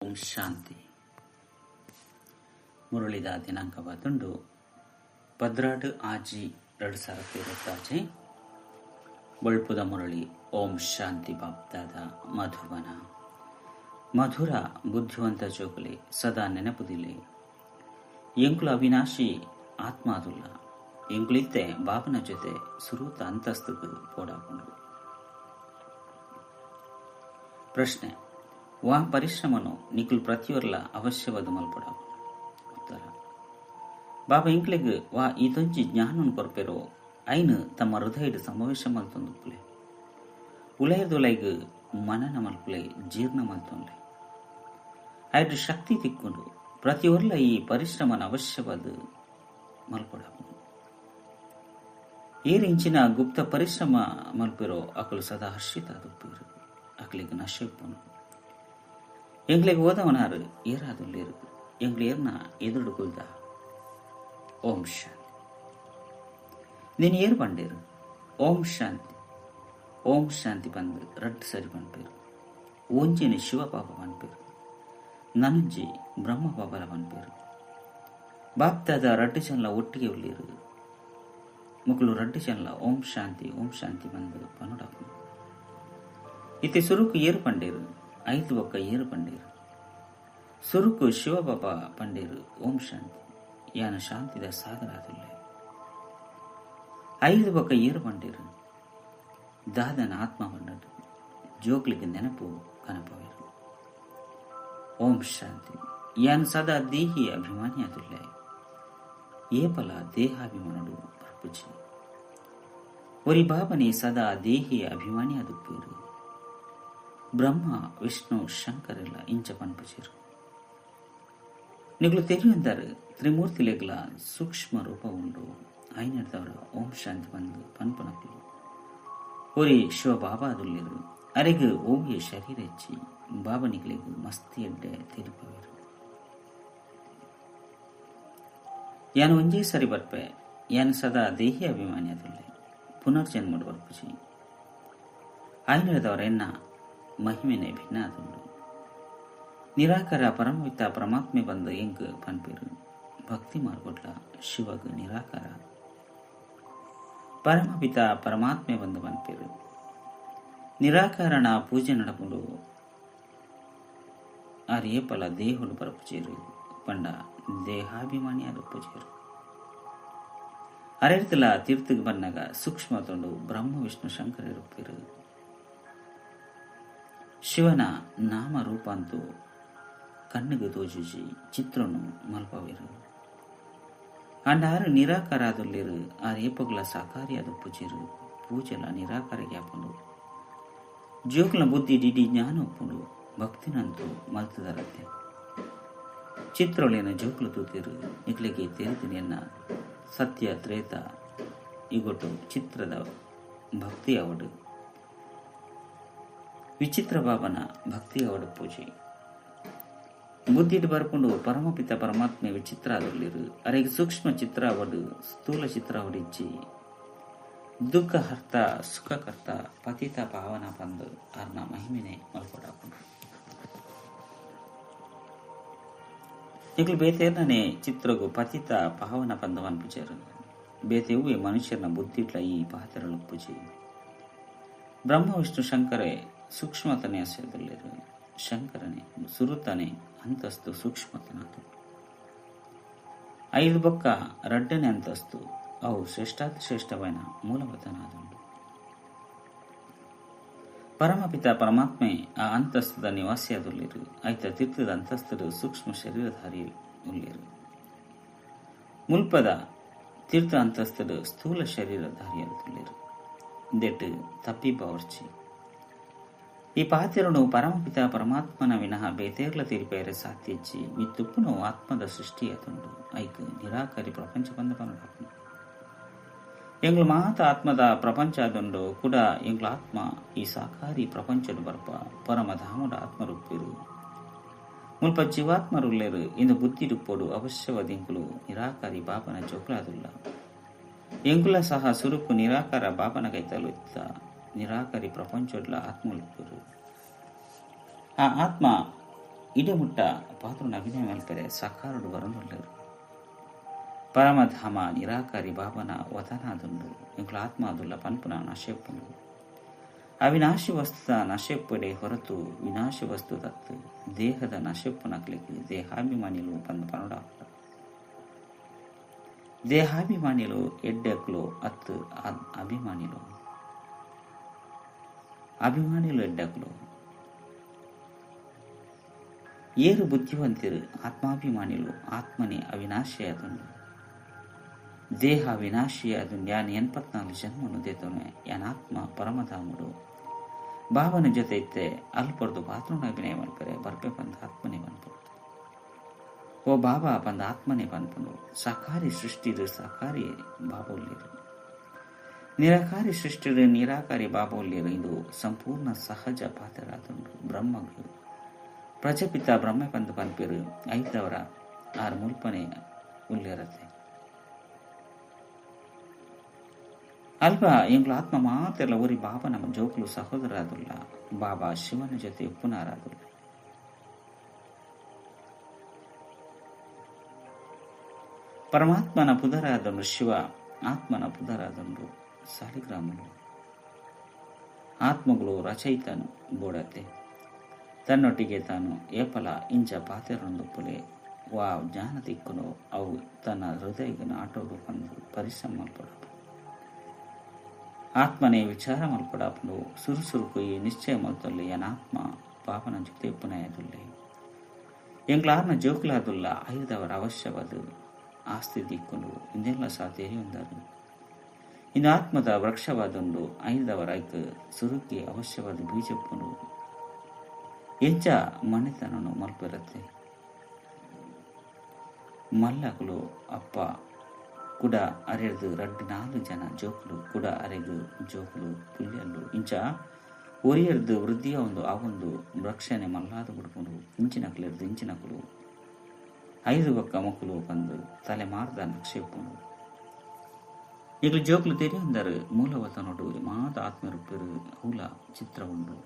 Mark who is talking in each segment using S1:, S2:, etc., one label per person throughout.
S1: ಓಂ ಶಾಂತಿ. ಮುರಳಿದ ದಿನಾಂಕ ಬಂದುಂಡು 12-6-2026. ಬಳ್ಪುದ ಮುರಳಿ. ಓಂ ಶಾಂತಿ. ಬಾಪ್ದಾದ, ಮಧುಬನ. ಮಧುರ ಬುದ್ಧಿವಂತ ಜೋಕುಲೆ, ಸದಾ ನೆನಪುದಿಲೆ, ಎಂಕುಲು ಅವಿನಾಶಿ ಆತ್ಮ ಆದುಲ್ಲ. ಎಂಕುಲಿತ್ತೆ ಬಾಬನ ಜೊತೆ ಸುರೂತ ಅಂತಸ್ತುಗ್ ಪೋಡಾಪುಂಡು. ಪ್ರಶ್ನೆ: ವಾ ಪರಿಶ್ರಮನು ನಿಕುಲು ಪ್ರತಿಯೊರ್ಲ ಅವಶ್ಯವಾದ ಮಲ್ಪೊಡಾಪುಂಡು? ಉತ್ತರ: ಬಾಬಾ ಎಂಕ್ಲೆಗ್ ವಾ ಈತೊಂಜಿ ಜ್ಞಾನನ್ ಕೊರ್ಪೆರೋ, ಐನ್ ತಮ್ಮ ಹೃದಯಡ್ ಸಮಾವೇಶ ಮಲ್ತೊಂದುಪ್ಪುಲೆ. ಉಲೈರ್ದುಲೈಗ್ ಮನನ ಮಲ್ಪುಲೆ, ಜೀರ್ಣ ಮಲ್ತೊನ್ಲೆ. ಐಡ್ ಶಕ್ತಿ ತಿಕ್ಕುಂಡು. ಪ್ರತಿಯೊರ್ಲ ಈ ಪರಿಶ್ರಮನ ಅವಶ್ಯವಾದ ಮಲ್ಪೊಡಾಪುಂಡು. ಏರ್ ಇಂಚಿನ ಗುಪ್ತ ಪರಿಶ್ರಮ ಮಲ್ಪಿರೋ, ಅಕುಲು ಸದಾ ಹರ್ಷಿತ ಆದುಪ್ಪುವೆರ್. ಅಕ್ಲೆಗ್ ನಶೆ ಉಪ್ಪುಂಡು. ಎಂಕ್ಲೆಗ್ ಓದವನಾರು ಏರಾದುಲ್ಲೇರು? ಎಂಕ್ಲು ಏರ್ನ ಎದುರುಡು ಕುಲ್ದ? ಓಂ ಶಾಂತಿ. ನೀನು ಏರ್ ಪಂಡೇರು? ಓಂ ಶಾಂತಿ, ಓಂ ಶಾಂತಿ ಪಂದ್ ರಡ್ಡ್ ಸರಿ ಪನ್ಪೇರು. ಒಂಜಿನ ಶಿವ ಬಾಬಾ ಪನ್ಪೇರು, ನನೊಂಜಿ ಬ್ರಹ್ಮ ಬಾಬಾಲ ಪನ್ಪೇರು. ಬಾಪ್ದಾದ ರಡ್ಡ್ ಜನಲ ಒಟ್ಟಿಗೆ ಉಳ್ಳೇರು. ಮೊಕುಲು ರಡ್ಡ್ ಜನಲ ಓಂ ಶಾಂತಿ, ಓಂ ಶಾಂತಿ ಪಂದ್ ಪನೊಡಾಪುಂಡು. ಇತ್ತೆ ಸುರುಕು ಏರು ಪಂಡೇರು? ಐದು ಬೊಕ್ಕ ಏರು ಪಂಡೇರು? ಸುರುಕು ಶಿವ ಬಾಬಾ ಪಂಡೇರು, ಓಂ ಶಾಂತಿ, ಯಾನ ಶಾಂತಿದ ಸಾಗರ ಆದುಲ್ಲೆ. ಐದು ಬೊಕ್ಕ ಏರು ಪಂಡೇರು? ದಾದನ ಆತ್ಮ ಪಂಡದು ಜೋಕ್ಲಿಗೆ ನೆನಪು ಕನಪವೇರು. ಓಂ ಶಾಂತಿ. ಯಾನ್ ಸದಾ ದೇಹಿ ಅಭಿಮಾನಿ ಆದುಲ್ಲೆ. ಏಪಲ ದೇಹಾಭಿಮಾನುಡು ಬರ್ಪುಜಿ. ಒರಿ ಬಾಬನೆ ಸದಾ ದೇಹಿ ಅಭಿಮಾನಿ ಆದುಪ್ಪೇರು. ಬ್ರಹ್ಮ, ವಿಷ್ಣು, ಶಂಕರೆಲ್ಲ ಇಂಚ ಪನ್ಪುಜೆರು. ನಿಗುಲು ತೆರಿಯೊಂದಾರು, ತ್ರಿಮೂರ್ತಿಲೆಗ್ಲ ಸೂಕ್ಷ್ಮ ರೂಪ ಉಂಡು. ಐನೆಡ್ದವರ ಓಂ ಶಾಂತಿ ಪಂದ್ ಪನ್ಪುನಕುಲು ಒರಿ ಶಿವ ಬಾಬಾ ಆದುಲ್ಲೆರು. ಅರೆಗ್ ಓವ್ಯೆ ಶರೀರ ಇಜ್ಜಿ. ಬಾಬಾ ನಿಕ್ಲೆಗ್ ಮಸ್ತ್ ಎಡ್ಡೆ ತೆರಿಪವೆರು. ಯಾನ್ ಒಂಜೇ ಸರಿ ಬರ್ಪೆ. ಯಾನ್ ಸದಾ ದೇಹಿ ಅಭಿಮಾನಿ ಆದುಲ್ಲೆ. ಪುನರ್ಜನ್ಮಡ್ ಬರ್ಪುಜಿ. ಐನೆಡ್ದವರ ಎನ್ನ ಮಹಿಮೆನೆ ಭಿನ್ನ ಆದುಂಡು. ನಿರಾಕಾರ ಪರಮಪಿತ ಪರಮಾತ್ಮೆ ಬಂದು ಎಂಕ್ ಪನ್ಪೇರು. ಭಕ್ತಿ ಮಾರ್ಗೊಡ್ಲ ಶಿವಗ್ ನಿರಾಕಾರ ಪರಮಪಿತ ಪರಮಾತ್ಮೆ ಬಂದು ಪನ್ಪೇರು. ನಿರಾಕಾರಣ ಪೂಜೆ ನಡಪುಂಡು. ಆರ್ ಏಪಲ ದೇಹುಡು ಬರಪುಜೇರು, ಪಂಡ ದೇಹಾಭಿಮಾನಿ ಆದುಪ್ಪುಜೇರು. ಅರೆರ್ತಲ ತೀರ್ಥಗ್ ಬನ್ನಗ ಸೂಕ್ಷ್ಮ ತೊಂಡು ಬ್ರಹ್ಮ, ವಿಷ್ಣು, ಶಂಕರ ಇರುಪ್ಪೇರು. ಶಿವನ ನಾಮ ರೂಪಾಂತು ಕಣ್ಣಿಗೆ ತೋಜುಜಿ, ಚಿತ್ರನು ಮಲ್ಪವೇರು. ಅಂಡ ಆರು ನಿರಾಕಾರ ಆದುಲ್ಲೇರು. ಆರ್ ಏಪಗ್ಲ ಸಾಕಾರಿ ಆದುಪ್ಪುಜೇರು. ಪೂಜೆಲ ನಿರಾಕಾರ ಆಪುಂಡು. ಜೋಕ್ಲ ಬುದ್ಧಿ ಡಿಡಿ ಜ್ಞಾನ ಉಪ್ಪುಂಡು. ಭಕ್ತಿನಂತೂ ಮಲ್ತದರತ್ತೆ. ಚಿತ್ರೊಳೆನ ಜೋಕ್ಲು ತೂತಿರು. ನಿಕ್ಲೆಗೆ ತೇರಿದಿನ ಸತ್ಯ ತ್ರೇತ ಇಗೊಟ್ಟು ಚಿತ್ರದ ಭಕ್ತಿ ಅವಡು. ವಿಚಿತ್ರ ಬಾಬನ ಭಕ್ತಿ ಅವಡು ಪೂಜೆ. ಬುದ್ಧಿಡ್ ಬರ್ಪುಂಡು, ಪರಮಪಿತ ಪರಮಾತ್ಮೆ ವಿಚಿತ್ರ ಆದುಲ್ಲೇರು. ಅರೆಗ್ ಸೂಕ್ಷ್ಮ ಚಿತ್ರ ಅವಡು, ಸ್ಥೂಲ ಚಿತ್ರ ಅವಡಿಜ್ಜಿ. ದುಃಖಹರ್ತ, ಸುಖಕರ್ತ, ಪತಿತ ಪಾವನ ಪಂದು ಆರ್ನ ಮಹಿಮೆನೆ ಮಲ್ಪೊಡಾಪುಂಡು. ನಿಕ್ಲು ಬೇತೇರ್ನನೆ ಚಿತ್ರಗು ಪತಿತ ಪಾವನ ಪಂದು ಪನ್ಪುಜೆರ್. ಬೇತೆ ಉವ್ವೆ ಮನುಷ್ಯನ ಬುದ್ಧಿಟ್ಲ ಈ ಪಾತೆರಲು ಪೂಜೆ. ಬ್ರಹ್ಮ, ವಿಷ್ಣು, ಶಂಕರೆ ಸೂಕ್ಷ್ಮತನೆ ಆಸೆದಲ್ಲಿರು. ಶಂಕರನೆ ಸುರುತನೆ ಅಂತಸ್ತು ಸೂಕ್ಷ್ಮತನಾದು. ಐದು ಬೊಕ್ಕ ರಡ್ಡನೆ ಅಂತಸ್ತು ಅವು ಶ್ರೇಷ್ಠಾತಿ ಶ್ರೇಷ್ಠವೈನ ಮೂಲವತನಾದುಂಡು. ಪರಮಪಿತ ಪರಮಾತ್ಮೆ ಆ ಅಂತಸ್ತದ ನಿವಾಸಿಯಾದುಲ್ಲೇರು. ಐತ ತೀರ್ಥದ ಅಂತಸ್ತರು ಸೂಕ್ಷ್ಮ ಶರೀರಧಾರಿ ಉಲ್ಲೇರು. ಮುಲ್ಪದ ತೀರ್ಥ ಅಂತಸ್ತರು ಸ್ಥೂಲ ಶರೀರಧಾರಿಯಾದುಲ್ಲೇರು. ದೆಟ್ಟು ತಪ್ಪಿ ಬಾವರ್ಚಿ. ಈ ಪಾತೆರನು ಪರಮಪಿತ ಪರಮಾತ್ಮನ ವಿನಃ ಬೇತೇರ್ಲ ತೀರ್ಪೇರೆ ಸಾಧ್ಯಜ್ಜಿ. ಮಿತ್ತುಪ್ಪುನು ಆತ್ಮದ ಸೃಷ್ಟಿಯಾದುಂಡು. ಐಕ್ ನಿರಾಕರಿ ಪ್ರಪಂಚ ಬಂದ ಪನೊಡಾಪುಂಡು. ಎಂಗ್ಲು ಮಾತ ಆತ್ಮದ ಪ್ರಪಂಚ ಆದುಂಡು ಕೂಡ ಎಂಗ್ಲ ಆತ್ಮ ಈ ಸಾಕಾರಿ ಪ್ರಪಂಚಡು ಬರ್ಪ ಪರಮಧಾಮದ ಆತ್ಮರೂಪಿರು. ಮುಲ್ಪ ಜೀವಾತ್ಮರುಲ್ಲೇರು ಇಂದು ಬುದ್ಧಿಡುಪ್ಪೊಡು. ಅವಶ್ಯವಾದ ಎಂಕುಲು ನಿರಾಕಾರಿ ಬಾಬನ ಜೋಕುಲಾದುಲ್ಲ. ಎಂಕುಲ ಸಹ ಸುರುಕು ನಿರಾಕಾರ ಬಾಬನ ಕೈತಲು ಇತ್ತ ನಿರಾಕಾರಿ ಪ್ರಪಂಚಡ್ಲ ಆತ್ಮಲುಪ್ಪುರು. ಆ ಆತ್ಮ ಇಡೆ ಮುಟ್ಟ ಪಾತ್ರನ ಅಭಿನಯ ಮಲ್ಪೆರೆ ಸಾಕಾರುಡು ಬರೊಂದುಲ್ಲೆರ್. ಪರಮಧಾಮ ನಿರಾಕಾರಿ ಬಾಬನ ವತನಾದುಂಡು ಎಂಕುಲು ಆತ್ಮಾದುಲ್ಲ ಪನ್ಪುನ ನಶೆಪ್ಪುಂಡು. ಅವಿನಾಶಿ ವಸ್ತುದ ನಶೆಪ್ಪಡೆ ಹೊರತು ವಿನಾಶಿ ವಸ್ತು ತತ್ತು ದೇಹದ ನಶೆಪ್ಪುನಕ್ಲೆಗ್ ದೇಹಾಭಿಮಾನಿಲು ಪಂದ್ ಪನೊಡಾಪುಂಡು. ದೇಹಾಭಿಮಾನಿಲು ಎಡ್ಡೆಕ್ಲು ಅತ್ತು ಅಭಿಮಾನಿಲು ಅಭಿಮಾನಿಲು ಎಡ್ಡೆಕ್ಲು. ಏರು ಬುದ್ಧಿವಂತರು ಆತ್ಮಾಭಿಮಾನಿಲು ಆತ್ಮನೇ ಅವಿನಾಶಿಯಾದುಂಡು. ದೇಹ ವಿನಾಶಿಯಾದುಂಡು. ಯಾನ್ 84 ಜನ್ಮನು ದೇತೊನೆ ಯಾನ್ ಆತ್ಮ ಪರಮಧಾಮುಡು ಬಾಬನ ಜೊತೆ ಇತ್ತೆ ಅಲ್ಪೊರ್ದು ಪಾತ್ರನ ಅಭಿನಯ ಮಲ್ಪೆರೆ ಬರ್ಪೆ ಪಂದ್ ಆತ್ಮನೇ ಪನ್ಪುಂಡು. ಓ ಬಾಬಾ ಪಂದ್ ಆತ್ಮನೇ ಪನ್ಪುಂಡು. ಸಾಕಾರಿ ಸೃಷ್ಟಿಡು ಸಾಕಾರಿ ಬಾಬಾ ಉಲ್ಲೆರ್. ನಿರಾಕಾರಿ ಸೃಷ್ಟಿಡು ನಿರಾಕಾರಿ ಬಾಬಾ ಉಲ್ಲೆರ್. ಇಂದು ಸಂಪೂರ್ಣ ಸಹಜ ಪಾತ್ರರಾದುಂಡು. ಬ್ರಹ್ಮಗ್ ಪ್ರಜಾಪಿತ ಬ್ರಹ್ಮ ಪಂದ್ ಪನ್ಪೆರ್. ಐತವರ ಆರ್ ಮುಲ್ಪನೆ ಉಲ್ಲೆರತೆ. ಅಲ್ಪ ಎಂಕ್ಲು ಆತ್ಮ ಮಾತೆರ್ಲ ಒರಿ ಬಾಬಾ ನಮ್ಮ ಜೋಕುಲು ಸಹೋದರಾದುಲ್ಲ. ಬಾಬಾ ಶಿವನ ಜೊತೆ ಉಪ್ಪುನಾರಾದುಲ್ಲ. ಪರಮಾತ್ಮನ ಪುದರಾದುಂಡು ಶಿವ, ಆತ್ಮನ ಪುದರಾದುಂಡು ಸಾಲಿಗ್ರಾಮುಲು. ಆತ್ಮಗಳು ರಚಯಿತನು ಬೋಡತೆ ತನ್ನೊಟ್ಟಿಗೆ ತಾನು ಏಪಲ ಇಂಚ ಪಾತೆರೊಂದುಪ್ಪುಲೆ ವಾ ಜ್ಞಾನ ತಿಕ್ಕುನು ಅವು ತನ್ನ ಹೃದಯಗನ ಆಟೋಡು ಪಂದು ಪರಿಶ್ರಮ ಮಲ್ಪಡಪು. ಆತ್ಮನೇ ವಿಚಾರ ಮಲ್ಪಡಾಪುಂಡು. ಸುರು ಸುರುಕು ಈ ನಿಶ್ಚಯ ಮಲ್ತೊಲ್ಲೆ ಯಾನ್ ಆತ್ಮ ಪಾಪನ ಜೊತೆ ಉಪ್ಪುನಾಯದುಲ್ಲೆ. ಎಂಕ್ಲಾರ್ನ ಜೋಕುಲಾದುಲ್ಲ ಐದವರ ಅವಶ್ಯವಾದ ಆಸ್ತಿ ದಿಕ್ಕುಂಡು ಇಂದೆಲ್ಲ ಸಹ ತೆರೆಯೊಂದರು. ಇಂದು ಆತ್ಮದ ವೃಕ್ಷವಾದುಂಡು. ಐದವರ ಐಕ್ ಸುರುಕಿ ಅವಶ್ಯವಾದ ಬೀಜಪ್ಪುಂಡು. ಎಂಚ ಮನೆತನನು ಮಲ್ಪಿರತ್ತೆ. ಮಲ್ಲಕುಲು ಅಪ್ಪ ಕುಡ ಅರೆದು ರಡ್ಡು 4 ಜನ ಜೋಕುಲು ಕುಡ ಅರೆಗು ಜೋಕುಲು ಪುಲ್ಯಲ್ಲು ಇಂಚ ಒರಿಯರ್ದು ವೃದ್ಧಿಯ ಒಂದು ಆವೊಂದು ರಕ್ಷಣೆ ಮಲ್ಲಾದ ಬುಡ್ಪುಂಡು. ಇಂಚಿನಕುಲೆರ್ದು ಇಂಚಿನಕುಲು 5 ಬೊಕ್ಕ ಮಕ್ಕಳು ಬಂದು ತಲೆ ಮಾರ್ದ ನಕ್ಷೆಪ್ಪುಂಡು. ಈಗಲು ಜೋಕುಲು ತೆರೆಯೊಂದರು ಮೂಲವತನೊಡು ಮಾತ ಆತ್ಮರೂಪರು ಅವುಲ ಚಿತ್ರ ಉಂಡು.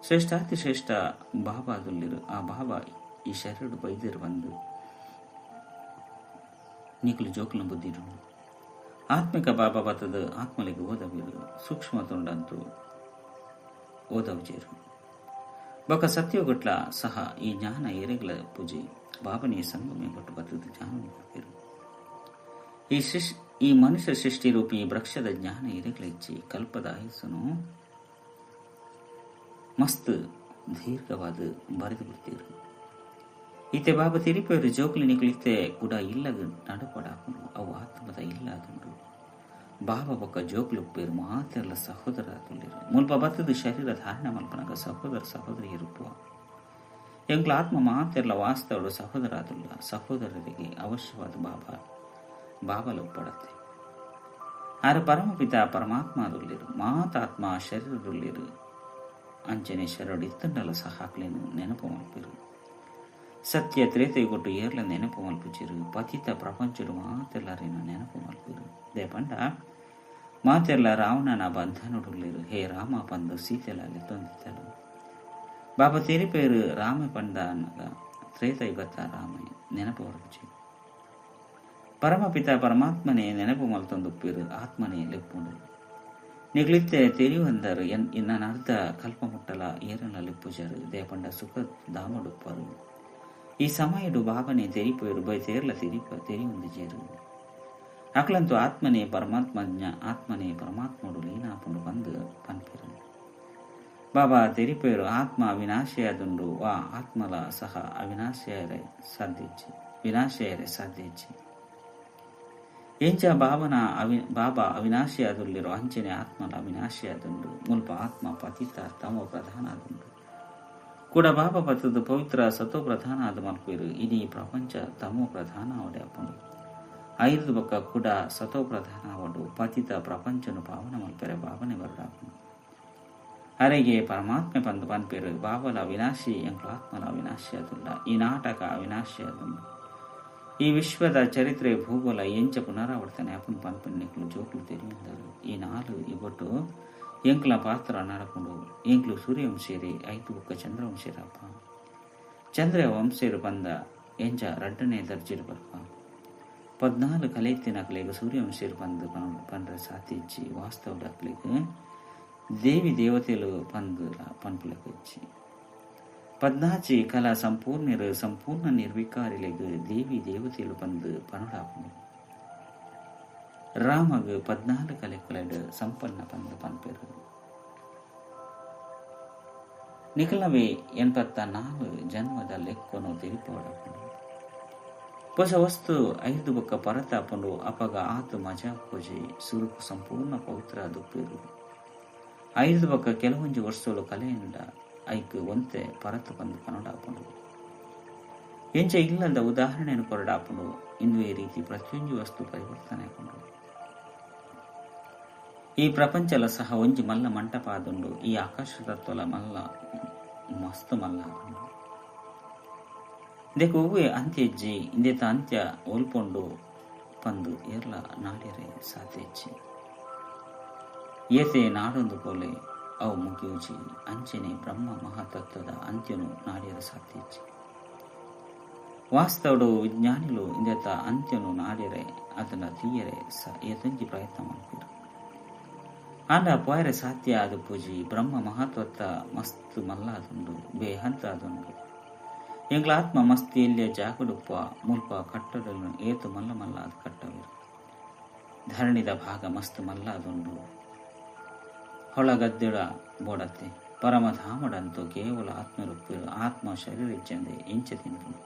S1: ಶ್ರೇಷ್ಠಾತಿ ಶ್ರೇಷ್ಠ ಬಾಬಾದುಲ್ಲಿರು. ಆ ಬಾಬಾ ಈ ಶರೀರಡು ಬೈದರು ಬಂದು ನೀಕಲು ಜೋಕುಲ ಬುದ್ಧಿರು. ಆತ್ಮಿಕ ಬಾಬಾ ಬತ್ತದ ಆತ್ಮಲಿಗೆ ಓದವಿರು. ಸೂಕ್ಷ್ಮ ತುಂಡಂತೂ ಓದವಜೇರು. ಬೊಕ ಸತ್ಯಗೊಟ್ಲ ಸಹ ಈ ಜ್ಞಾನ ಎರೆಗಳ ಪೂಜೆ ಬಾಬನೇ ಸಂಗಮೆ ಕೊಟ್ಟು ಬತ್ತದ ಜ್ಞಾನ ಕೊಡ್ತಿರು. ಈ ಮನುಷ್ಯ ಸೃಷ್ಟಿ ರೂಪಿ ವೃಕ್ಷದ ಜ್ಞಾನ ಎರೆಗಳ ಇಚ್ಚಿ ಕಲ್ಪದ ಆಯಸ್ಸನು ಮಸ್ತ್ ದೀರ್ಘವಾದ ಬರೆದು ಬಿಡ್ತೀರು. ಈತೆ ಬಾಬಾ ತಿರಿಪೇರು ಜೋಕುಲಿ ನಿಕುಲಿತ್ತೆ ಕೂಡ ಇಲ್ಲಗ ನಡಪಡಾಪುಂಡು. ಅವು ಆತ್ಮದ ಇಲ್ಲ ಅದುಂಡು. ಬಾಬಾ ಬೊಕ್ಕ ಜೋಕುಲು ಪೇರು ಮಾತೆರ್ಲ ಸಹೋದರ ತುಲ್ಲಿರು. ಮುಲ್ಪ ಬತ್ತದ ಶರೀರ ಧಾರಣೆ ಮಲ್ಪನಗ ಸಹೋದರ ಸಹೋದರಿ ಇರುಪುವ. ಎಂಕ್ಲ ಆತ್ಮ ಮಾತೆರ್ಲ ವಾಸ್ತವಡು ಸಹೋದರ ಆದುಲ್ಲ. ಸಹೋದರರಿಗೆ ಅವಶ್ಯವಾದ ಬಾಬಾ ಬಾಬಲ ಒಪ್ಪಡತ್ತೆ. ಆರ ಪರಮಪಿತ ಪರಮಾತ್ಮ ಅದುಲ್ಲಿರು. ಮಾತಾತ್ಮ ಶರೀರದುಲ್ಲಿರು. ಅಂಚನೆ ಶರಡು ಇತ್ತಂಡಲ ಸಹ ಹಾಕ್ಲೇನು ನೆನಪು ಮಲ್ಪಿರು. ಸತ್ಯ ತ್ರೇತಯುಗೊಟ್ಟು ಏರ್ಲ ನೆನಪು ಮಲ್ಪುಚಿರು. ಪತಿತ ಪ್ರಪಂಚಡು ಮಾತೆಲ್ಲರೇನು ನೆನಪು ಮಲ್ಪಿರು. ದೇಪಂಡ ಮಾತೆಲ್ಲ ರಾವಣನ ಬಂಧನುಡುಲ್ಲಿರು. ಹೇ ರಾಮ ಪಂದು ಸೀತೆಲ ಲೆತ್ತೊಂದಿತ್ತಲು. ಬಾಬಾ ತೆರಿಪೇರು ರಾಮ ಪಂಡ ಅನ್ನಗ ತ್ರೇತಯುಗತ್ತ ರಾಮ ನೆನಪು ಬರ್ಪುಚಿ. ಪರಮಪಿತ ಪರಮಾತ್ಮನೇ ನೆನಪು ಮಲ್ತೊಂದುಪ್ಪಿರು. ಆತ್ಮನೇ ಲೆಪ್ಪುಂಡು. ನಿಗ್ಲಿತ್ತೆ ತೆರಿಯುವಂದರು ನನ್ನ ಅರ್ಧ ಕಲ್ಪ ಮುಟ್ಟಲ ಏರನ ಲೆಪ್ಪುಜರು. ದೇಪಂಡ ಸುಖ ಧಾಮಡುಪ್ಪರು. ಈ ಸಮಯಡು ಬಾಬನೇ ತೆರಿಪೋಯರು ಬೈ ತೇರ್ಲ ತೆರಿಪ ತೆರಿಯೊಂದು ಜೇರು. ಅಕ್ಲಂತು ಆತ್ಮನೇ ಪರಮಾತ್ಮ ಆತ್ಮನೇ ಪರಮಾತ್ಮಡು ಲೀನಾಪುಂಡು ಬಂದು ಪನ್ಪಿರು. ಬಾಬಾ ತೆರಿಪೇರು ಆತ್ಮ ಅವಿನಾಶಿಯಾದುಂಡು. ವಾ ಆತ್ಮಲ ಸಹ ಅವಿನಾಶಿಯರೆ ಸಾಧ್ಯಚ್ಚಿ ವಿನಾಶಿಯರೆ ಸಾಧ್ಯಚ್ಚಿ. ಎಂಚ ಬಾಬನ ಬಾಬಾ ಅವಿನಾಶಿಯಾದುಲ್ಲಿರೋ ಅಂಚನೆ ಆತ್ಮಲ ಅವಿನಾಶಿಯಾದುಂಡು. ಮುಲ್ಪ ಆತ್ಮ ಪತಿತ ತಮೋ ಪ್ರಧಾನ ಆದುಂಡು. ಕೂಡ ಬಾಬಾ ಪತದ ಪವಿತ್ರ ಸತೋ ಪ್ರಧಾನ ಆದ ಮಲ್ಪೇರು. ಇಡೀ ಪ್ರಪಂಚ ತಮೋ ಪ್ರಧಾನ ಅವಡೆ ಅಪ್ಪುಂಡು. ಐದು ಬೊಕ್ಕ ಕೂಡ ಸತೋ ಪ್ರಧಾನ ಅವಡು ಪತಿತ ಪ್ರಪಂಚನು ಪಾವನ ಮಲ್ಪೆರೆ ಬಾಬನೆ ಬರಡಾಪುಂಡು. ಅರೆಗೆ ಪರಮಾತ್ಮೆ ಪಂದು ಪನ್ಪೇರು. ಬಾಬಲ ಅವಿನಾಶಿ ಎಂಕ್ಲು ಆತ್ಮಲ ಅವಿನಾಶಿ ಅದುಲ್ಲ. ಈ ನಾಟಕ ಅವಿನಾಶಿ ಅದುಂಡು. ಈ ವಿಶ್ವದ ಚರಿತ್ರೆ ಭೂಗೋಳ ಎಂಚ ಪುನರಾವರ್ತನೆ ಅಪ್ಪುನ್ ಪನ್ಪುನ್ ನಿಕ್ಲು ಜೋಕ್ಲು ತೆರಿಯುಂದರು. ಈ 4 ಇಗೊಟ್ಟು ಎಂಕ್ಲ ಪಾತ್ರ ನಡಪುಂಡು. ಎಂಕ್ಲು ಸೂರ್ಯವಂಶೇರಿ ಐದು ಬೊಕ್ಕ ಚಂದ್ರವಂಶೇರಪ್ಪ. ಚಂದ್ರ ವಂಶೇರು ಪಂದ ಎಂಚ ರಡ್ಡನೇ ದರ್ಜೆಡ್ ಬರ್ಪ. 14 ಕಲೆತ್ತಿನಕ್ಲೆಗ್ ಸೂರ್ಯವಂಶೇರು ಪಂದ್ ಪಂಡ್ರೆ ಸಾತಿಜ್ಜಿ. ವಾಸ್ತವದಕ್ಲೆಗ್ ದೇವಿ ದೇವತೆಲು ಪಂದ್ ಪನ್ಪುಲಕಜ್ಜಿ. 14 ಕಲಾ ಸಂಪೂರ್ಣರು ಸಂಪೂರ್ಣ ನಿರ್ವಿಕಾರಿಲೆಗ್ ದೇವಿ ದೇವತೆಲು ಪಂದ್ ಪನೊಡಾಪುಂಡು. ರಾಮಗ್ 14 ಕಲೆಕುಲೆಡ್ ಸಂಪನ್ನ ಪಂದ್ ಪನ್ಪೆರ್. ನಿಕಲವೇ 84 ಜನ್ಮದ ಲೆಕ್ಕೊನು ತೆರಿಪಾವೊಡಾಪುಂಡು. ಪೊಸ ವಸ್ತು ಐದು ಬೊಕ್ಕ ಪರತಾಪುಂಡು. ಅಪಗ ಆತ್ ಮಜಾ ಪೂಜೆ ಸುರುಕು ಸಂಪೂರ್ಣ ಪವಿತ್ರ ದುಪ್ಪೇರು. ಐದು ಬೊಕ್ಕ ಕೆಲವೊಂಜಿ ವರ್ಷಲು ಕಲೆಯಿಂದ ಐಕ್ ಒಂತೆ ಪರತು ಪಂದ್ ಪನೊಡಾಪುಂಡು. ಎಂಚ ಇಲ್ಲದ ಉದಾಹರಣೆಯನ್ನು ಕೊರಡಾಪುಂಡು. ಇಂದುವೇ ರೀತಿ ಪ್ರತಿಯೊಂಜಿ ವಸ್ತು ಪರಿವರ್ತನೆ ಆಪುಂಡು. ಈ ಪ್ರಪಂಚಲ ಸಹ ಒಂಜಿ ಮಲ್ಲ ಮಂಟಪ ಆದುಂಡು. ಈ ಆಕಾಶ ತತ್ವಲ ಮಲ್ಲ ಮಸ್ತ್ ಮಲ್ಲ ಆದುಂಡು. ಇಂದೆಕ್ ಒವ್ವೆ ಅಂತ್ಯ ಇಜ್ಜಿ. ಇಂದೆತ ಅಂತ್ಯ ಒಲ್ಪೊಂಡು ಪಂದು ಏರ್ಲ ನಾಡ್ಯರೆ ಸಾಧ್ಯ ಇಜ್ಜಿ. ಏತೆ ನಾಡೊಂದು ಪೋಲೆ ಅವು ಮುಗಿಯುಜಿ. ಅಂಚನೆ ಬ್ರಹ್ಮ ಮಹಾತತ್ವದ ಅಂತ್ಯನು ನಾಡ್ಯರೆ ಸಾಧ್ಯ ಇಜ್ಜಿ. ವಾಸ್ತವಡು ವಿಜ್ಞಾನಿಲು ಇಂದೆತ ಅಂತ್ಯನು ನಾಡ್ಯರೆ ಅದನ್ನ ತೀಯರೆ ಏತೊಂಜಿ ಪ್ರಯತ್ನ ಮಲ್ಪೆರ್. ಆಂಡ ಪೋಯರೆ ಸಾಧ್ಯ ಆದ ಪೂಜಿ. ಬ್ರಹ್ಮ ಮಹತ್ವತ್ತ ಮಸ್ತ್ ಮಲ್ಲ ಆದುಂಡು, ಬೇಹಂತ ಆದುಂಡು. ಎಂಗ್ಲ ಆತ್ಮ ಮಸ್ತ್ ಎಲ್ಲಿಯ ಜಾಗಡುಪ್ಪ ಮುಲ್ಪ ಕಟ್ಟಡಲು ಏತು ಮಲ್ಲ ಮಲ್ಲ ಆದ್ ಕಟ್ಟವೆರು. ಧರಣಿದ ಭಾಗ ಮಸ್ತ್ ಮಲ್ಲ ಆದುಂಡು. ಹೊಳಗದ್ದೆಡ ಬೋಡತ್ತೆ ಪರಮಧಾಮಡಂತೂ ಕೇವಲ ಆತ್ಮರೂಪಿರು. ಆತ್ಮ ಶರೀರ ಇಜ್ಜಂದೆ ಇಂಚ ತಿನ್ಪುನು.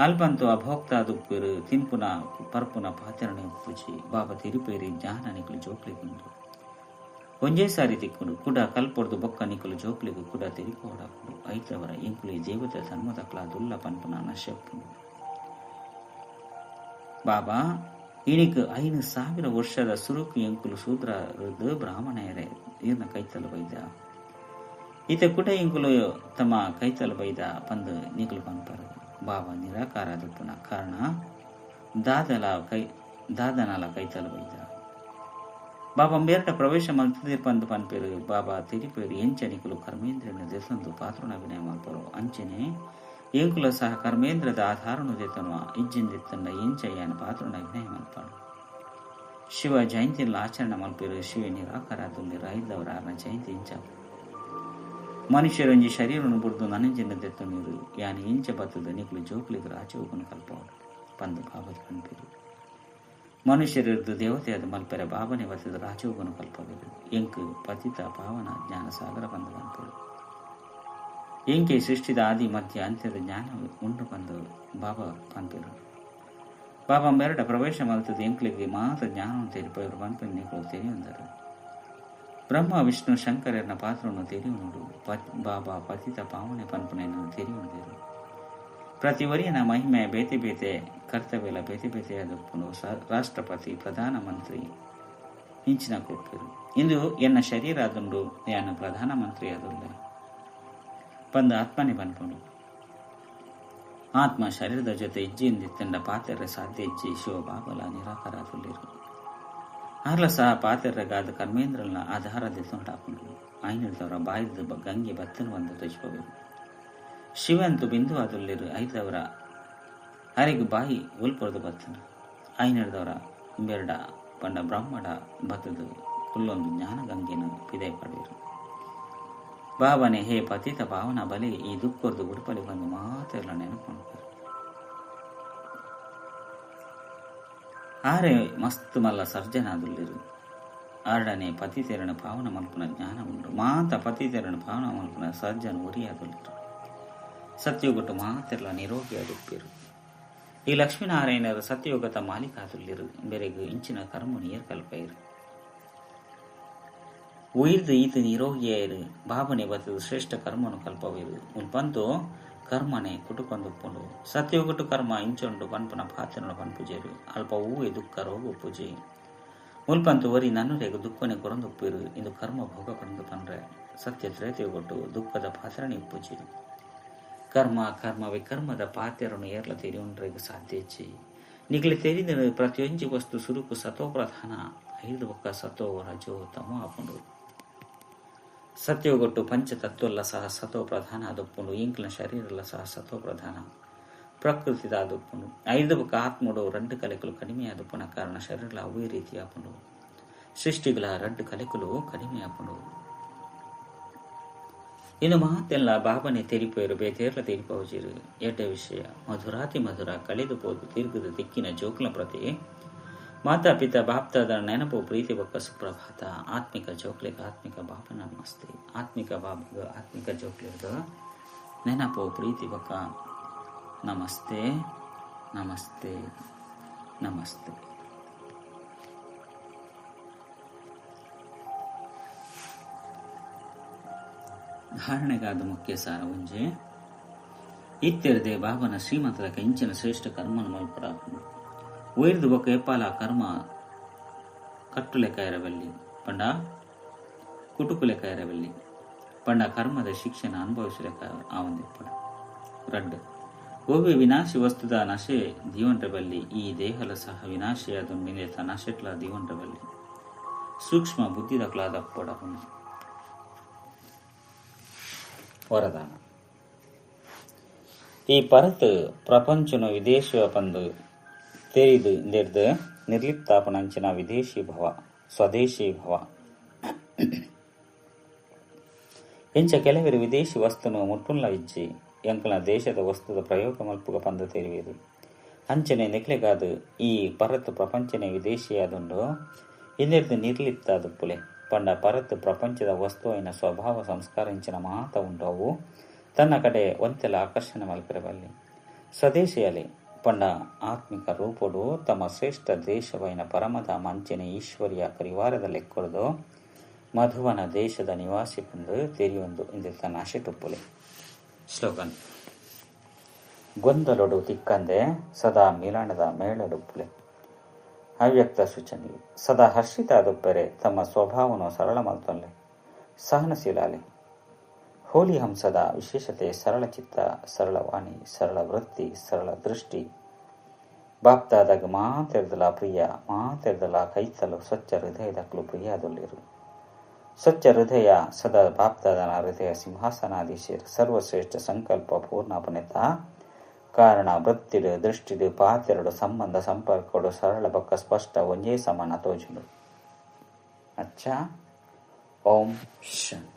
S1: ಅಲ್ಪಂತೂ ಅಭೋಕ್ತ ದುಪ್ಪಿರು. ತಿನ್ಪುನ ಪರ್ಪುನ ಪಾತೆರಣೆ ಉಪ್ಪುಜಿ. ಬಾಬಾ ತಿರುಪೇರಿ ಜ್ಞಾನ ನಿಕುಲು ಜೋಕ್ಲಿಗುಂಡು ಒಂಜೇ ಸಾರಿ ತಿಕ್ಕುಂಡು. ಕುಡ ಕಲ್ಪೊರ್ದು ಬೊಕ್ಕ ನಿಕುಲು ಜೋಕ್ಲಿಗು ಕುಡ ತೆರಿಪೋಡಾಪುಂಡು. ಐತವರ ಎಂಕುಲು ಈ ದೇವತೆ ಧರ್ಮದಕ್ಲ ದುಲ್ಲ ಪನ್ಪುನ ನಶೆಪ್ಪುಂಡು. ಬಾಬಾ ಇನಿಕ್ 5000 ವರ್ಷದ ಸುರುಕು ಎಂಕುಲು ಶೂದ್ರರದು ಬ್ರಾಹ್ಮಣೆಯರೇ ಈರ್ನ ಕೈತಲು ಬೈದ. ಈತ ಕುಡ ಎಂಕುಲು ತಮ್ಮ ಕೈತಲು ಬೈದ ಪಂದ್ ನಿಕುಲು ಪನ್ಪರು. ಬಾಬಾ ನಿರಾಕಾರ ದುಪ್ಪುನ ಕಾರಣ ದಾದನಲ ಕೈತಲು ಬೈದ. ಬಾಬಾ ಮೇರಟ ಪ್ರವೇಶ ಮಲ್ತದೆ ಪಂದ್ ಪನ್ಪೇರು. ಬಾಬಾ ತೆರಿಪೇರು ಎಂಚ ನಿಕುಲು ಕರ್ಮೇಂದ್ರನ ದೆತೊಂದು ಪಾತ್ರನ ಅಭಿನಯ ಮಲ್ಪರು. ಅಂಚನೆ ಎಂಕುಲ ಸಹ ಕರ್ಮೇಂದ್ರದ ಆಧಾರನು ದೆತನುವ ಇಜ್ಜಿಂದೆತ್ತಂಡ ಎಂಚ ಯಾನ ಪಾತ್ರನ ಅಭಿನಯ ಮಲ್ಪಾಡು. ಶಿವ ಜಯಂತಿನ ಆಚರಣೆ ಮಲ್ಪೇರು. ಶಿವ ನಿರಾಕಾರ ತುಲ್ಲಿ ರಾಯ್ದವರ ಆರ್ನ ಜಯಂತಿ ಇಂಚ ಮನುಷ್ಯರೊಂಜಿ ಶರೀರನು ಬುಡ್ದು ನನಂಜಿನ ದೆತ್ತೊನೀರು ಯಾನ ಇಂಚ ಬತ್ತದ ನಿಕುಲು ಜೋಕ್ಲಿಗ್ ರಾಜೋಗನು ಕಲ್ಪವಾಡು ಪಂದು ಬಾಬಾ ಪನ್ಪೇರು. ಮನುಷ್ಯರಿರ್ದು ದೇವತೆಯಾದ ಮಲ್ಪೆರೆ ಬಾಬನೆ ಬತ್ತದ ರಾಜೋಗನು ಕಲ್ಪವೇರು. ಎಂಕು ಪತಿತ ಪಾವನ ಜ್ಞಾನ ಸಾಗರ ಬಂದು ಪನ್ಪೇರು. ಎಂಕೆ ಸೃಷ್ಟಿದ ಆದಿ ಮಧ್ಯ ಅಂತ್ಯದ ಜ್ಞಾನ ಉಂಡು ಬಂದು ಬಾಬಾ ಪನ್ಪೇರು. ಬಾಬಾ ಮೆರಡ ಪ್ರವೇಶ ಮಲ್ತದ ಎಂಕ್ಲಿಗೆ ಮಾತ್ರ ಜ್ಞಾನವನ್ನು ತೆರಿಪೇರು ಪನ್ಪೆ ನಿಕುಲು ತೆರಿಯೊಂದರು. ಬ್ರಹ್ಮ ವಿಷ್ಣು ಶಂಕರನ ಪಾತ್ರವನ್ನು ತೆರಿಯುನೋಡು. ಬಾಬಾ ಪತಿತ ಪಾವನೆ ಪನ್ಪುನೆಯನ್ನು ತೆರಿಯುಂದೇರು. ಪ್ರತಿ ವರಿಯನ ಮಹಿಮೆ ಬೇತೆ ಬೇತೆ ಕರ್ತವ್ಯಲ ಬೇತೆ ಬೇತೆಯಾದಪ್ಪನು. ರಾಷ್ಟ್ರಪತಿ ಪ್ರಧಾನಮಂತ್ರಿ ಇಂಚಿನ ಕೊಪ್ಪೇರು. ಇಂದು ಎನ್ನ ಶರೀರ ಅದುಂಡು ಯಾನು ಪ್ರಧಾನಮಂತ್ರಿ ಅದುಲ್ಲ ಪಂದ ಆತ್ಮನೆ ಪನ್ಪುಂಡು. ಆತ್ಮ ಶರೀರದ ಜೊತೆ ಇಜ್ಜಿಂದಿತ್ತಂಡ ಪಾತೆರೆ ಸಾಧ್ಯ ಇಜ್ಜಿ. ಶಿವ ಬಾಬಲ ನಿರಾಕಾರ ಅದುಲ್ಲೇರು. ಆರ್ಲ ಸಹ ಪಾತೆರೆಗಾದ ಕರ್ಮೇಂದ್ರನ ಆಧಾರ ದೆತ್ತೊಂಡಾಪುಂಡು. ಐನಿಡ್ದವರ ಬಾಯಿದ ಗಂಗೆ ಬತ್ತನು ಬಂದು ತೋಚ್ಪಬೇಕು. ಶಿವಂತು ಬಿಂದು ಅದುಲ್ಲೇರು. ಐದವರ ಅರೆಗ್ ಬಾಯಿ ಒಲ್ಪೊರ್ದು ಬತ್ತನು. ಐನಿಡ್ದವರ ಬೆರಡ ಪಂಡ ಬ್ರಹ್ಮಡ ಬತ್ತದು ಕುಲ್ಲೊಂದು ಜ್ಞಾನ ಗಂಗೆನು ಪಿದೈ ಪಡೆಯರು. ಬಾಬನೆ ಹೇ ಪತಿತ ಪಾವನ ಬಲಿ ಈ ದುಕ್ಕೊರ್ದು ಉಡುಪಲಿ ಬಂದು ಮಾತೆಲ್ಲ ನೆನಪು. ಆರೆ ಮಸ್ತ್ ಮಲ್ಲ ಸರ್ಜನ ಅದುಲ್ಲೇರು. ಆರಡನೆ ಪತಿತೆರಣ ಪಾವನ ಮಲ್ಪುನ ಜ್ಞಾನ ಉಂಡು. ಮಾತ ಪತಿತೆರಣ ಪಾವನ ಮಲ್ಪುನ ಸರ್ಜನ ಒರಿ ಅದುಲ್ಲೇರು. ಸತ್ಯುಗಟ್ಟು ಮಾತೆರ್ಲ ನಿರೋಗಿ ಅದುಪ್ಪೇರು. ಈ ಲಕ್ಷ್ಮೀನಾರಾಯಣರು ಸತ್ಯಯುಗದ ಮಾಲೀಕ ಅದುಲ್ಲೇರು. ಬೆರೆಗು ಇಂಚಿನ ಕರ್ಮನು ಏರ್ ಕಲ್ಪೈರು. ಉಯಿರ್ದು ಈತ ನಿರೋಗಿಯಾಯಿರು. ಬಾಬನೆ ಬತ್ತದು ಶ್ರೇಷ್ಠ ಕರ್ಮನು ಕಲ್ಪವೇರು. ಮುಲ್ಪಂತು ಕರ್ಮನೆ ಕುಟುಕೊಂದುಪ್ಪುಂಡು. ಸತ್ಯಯುಗಟ್ಟು ಕರ್ಮ ಇಂಚೊಂಡು ಪನ್ಪುನ ಪಾತ್ರನ ಪನ್ಪುಜೇರು. ಅಲ್ಪ ಹೂವೆ ದುಃಖ ರೋಗ ಪೂಜೆ. ಮುಲ್ಪಂತು ಒರಿ ನನ್ನುರೆಗು ದುಃಖನೆ ಕೊರಂದುಪ್ಪೇರು. ಇಂದು ಕರ್ಮ ಭೋಗ ಪಂದು ಪನ್ರೆ. ಸತ್ಯ ತ್ರೇತಯುಗಟ್ಟು ದುಃಖದ ಪಾತ್ರನೆ ಪೂಜೆ. ಕರ್ಮ ಕರ್ಮ ವಿಕರ್ಮದ ಪಾತೆರನು ಏರ್ಲ ತೆರಿಯುಂಡ್ರೆಗ್ ಸಾಧ್ಯ ಇಜ್ಜಿ. ನಿಗಲಿ ತೆರಿದ ಪ್ರತಿಯೊಂಜಿ ವಸ್ತು ಸುರುಕು ಸತೋ ಪ್ರಧಾನ. ಐದು ಬೊಕ್ಕ ಸತೋ ರಜೋ ತಮೋ ಆಪುಂಡು. ಸತ್ಯೋಗೊಟ್ಟು ಪಂಚತತ್ವಲ್ಲ ಸಹ ಸತೋ ಪ್ರಧಾನ ಆದೊಪ್ಪುಂಡು. ಇಂಕ್ಲ ಶರೀರಲ್ಲ ಸಹ ಸತೋ ಪ್ರಧಾನ ಪ್ರಕೃತಿದ ಆದೊಪ್ಪುಂಡು. ಐದು ಬೊಕ್ಕ ಆತ್ಮಡು ರಡ್ಡು ಕಲೆಕುಲು ಕಡಿಮೆ ಆದೊಪ್ಪುನ ಕಾರಣ ಶರೀರಲ ಅವೇ ರೀತಿ ಆಪುಂಡು. ಸೃಷ್ಟಿಗಳ ರಡ್ಡು ಕಲೆಕುಲು ಕಡಿಮೆ ಆಪುಂಡು. ಇನ್ನು ಮಾತೆಲ್ಲ ಬಾಬನೆ ತೆರಿಪೋಯರು ಬೇತೇರ್ಲ ತೆರಿಪೋಜಿರು. ಎಡ್ಡ ವಿಷಯ ಮಧುರಾತಿ ಮಧುರ ಕಳೆದು ಪೋದು ತಿರುಗದ ದಿಕ್ಕಿನ ಜೋಕ್ಲ ಪ್ರತಿ ಮಾತಾ ಪಿತಾ ಬಾಪ್ತಾದ ನೆನಪು ಪ್ರೀತಿ ಬೊಕ್ಕ ಸುಪ್ರಭಾತ. ಆತ್ಮಿಕ ಜೋಕ್ಲೆಗ್ ಆತ್ಮಿಕ ಬಾಬನ ನಮಸ್ತೆ. ಆತ್ಮಿಕ ಬಾಬಗ ಆತ್ಮಿಕ ಜೋಕ್ಲೆಗ್ ನೆನಪು ಪ್ರೀತಿ ಬೊಕ್ಕ ನಮಸ್ತೆ ನಮಸ್ತೆ ನಮಸ್ತೆ. ಧಾರಣೆಗಾದ ಮುಖ್ಯ ಸಾರ ಒಂಜೆ ಇತ್ತೆರದೆ ಬಾಬನ ಶ್ರೀಮಂತದ ಇಂಚಿನ ಶ್ರೇಷ್ಠ ಕರ್ಮನ ಮಲ್ಪಡಾಪುಂಡು. ಒಯ್ದು ಬೊಕ್ಕ ಎಪ್ಪಾಲ ಕರ್ಮ ಕಟ್ಟುಲೆಕ್ಕ ಇರಬಲ್ಲಿ ಪಂಡ ಕುಟುಕು ಲೆಕ್ಕ ಇರಬಲ್ಲಿ ಪಂಡ ಕರ್ಮದ ಶಿಕ್ಷಣ ಅನುಭವಿಸಲೆಕ್ಕ ಆವಂದಿಪ್ಪಡು. ರಡ್ಡು ಒವ್ವೆ ವಿನಾಶಿ ವಸ್ತುದ ನಶೆ ದೀವಂಟಬಲ್ಲಿ ಈ ದೇಹಲ ಸಹ ವಿನಾಶಿಯಾದ ಮಿಲೇತ ನಶೆಟ್ಲ ದೀವಂಟಬಲ್ಲಿ ಸೂಕ್ಷ್ಮ ಬುದ್ಧಿದಕ್ಲಾದ ಪಡಪುಂಡು. ವರದಾನ ಈ ಪರತ್ ಪ್ರಪಂಚನು ವಿದೇಶ ಪಂದು ತೆರಿದು ಇಂದೆರ್ದು ನಿರ್ಲಿಪ್ತಾಪನಂಚಿನ ವಿದೇಶಿ ಭವ ಸ್ವದೇಶಿ ಭವ. ಎಂಚ ಕೆಲವರು ವಿದೇಶಿ ವಸ್ತುನು ಮುಟ್ಟುಲ್ಲ ಇಜ್ಜಿ ಎಂಕಲ ದೇಶದ ವಸ್ತುದ ಪ್ರಯೋಗ ಮಲ್ಪುಗ ಪಂದು ತೆರಿವೇದು. ಅಂಚನೆ ನೆಕ್ಲೆಗಾದು ಈ ಪರತ್ ಪ್ರಪಂಚನೆ ವಿದೇಶಿಯಾದುಂಡು ಇಂದೆರ್ದು ನಿರ್ಲಿಪ್ತಾದುಪ್ಪುಲೆ ಪಂಡ ಪರತ್ ಪ್ರಪಂಚದ ವಸ್ತು అయిన ಸ್ವಭಾವ ಸಂಸ್ಕಾರ ಇಂಚಿನ ಮಾತ ಉಂಡವು ತನ್ನ ಕಡೆ ಒಂತೆಲ ಆಕರ್ಷಣೆ ಮಲ್ಪಿರಬಲ್ಲಿ. ಸ್ವದೇಶಿಯಲಿ ಪಂಡ ಆತ್ಮಿಕ ರೂಪುಡು ತಮ್ಮ ಶ್ರೇಷ್ಠ ದೇಶವೈನ ಪರಮಧಾಮ ಅಂಚನೆ ಈಶ್ವರಿಯ ಪರಿವಾರದ ಲೆಕ್ಕೊಡ್ದು ಮಧುವನ ದೇಶದ ನಿವಾಸಿ ಬಂದು ತೆರಿಯೊಂದು ಇಂದು ತನ್ನ ಆಶೆಟುಪ್ಪುಲೆ. ಸ್ಲೋಗನ್ ಗೊಂದಲೊಡು ತಿಕ್ಕಂದೆ ಸದಾ ಮಿಲನದ ಮೇಳಡುಪ್ಪುಲೆ. ಅವ್ಯಕ್ತ ಸೂಚನೆ ಸದಾ ಹರ್ಷಿತಾದುಪ್ಪರೆ ತಮ್ಮ ಸ್ವಭಾವನು ಸರಳ ಮಲ್ತೊನ್ಲೆ ಸಹನಶೀಲಾಲೆ. ಹೋಲಿ ಹಂಸದ ವಿಶೇಷತೆ ಸರಳ ಚಿತ್ತ, ಸರಳ ವಾಣಿ, ಸರಳ ವೃತ್ತಿ, ಸರಳ ದೃಷ್ಟಿ. ಬಾಪ್ತಾದಾಗ ಮಾತೆರ್ದಲ ಪ್ರಿಯ ಮಾತೆರ್ದಲ ಕೈತಲು ಸ್ವಚ್ಛ ಹೃದಯದಕ್ಲು ಪ್ರಿಯಾದೊಲ್ಲಿರು. ಸ್ವಚ್ಛ ಹೃದಯ ಸದಾ ಬಾಪ್ತಾದನ ಹೃದಯ ಸಿಂಹಾಸನಾಧೀಶರು ಸರ್ವಶ್ರೇಷ್ಠ ಸಂಕಲ್ಪ ಪೂರ್ಣಪನೆತ ಕಾರಣ ವೃತ್ತಿಡು ದೃಷ್ಟಿಡು ಪಾತೆರಡು ಸಂಬಂಧ ಸಂಪರ್ಕಡು ಸರಳ ಬಕ್ಕ ಸ್ಪಷ್ಟ ಒಂಜೇ ಸಮಾನ ತೋಜುಂಡು. ಅಚ್ಚಾ, ಓಂ ಶಾಂತಿ.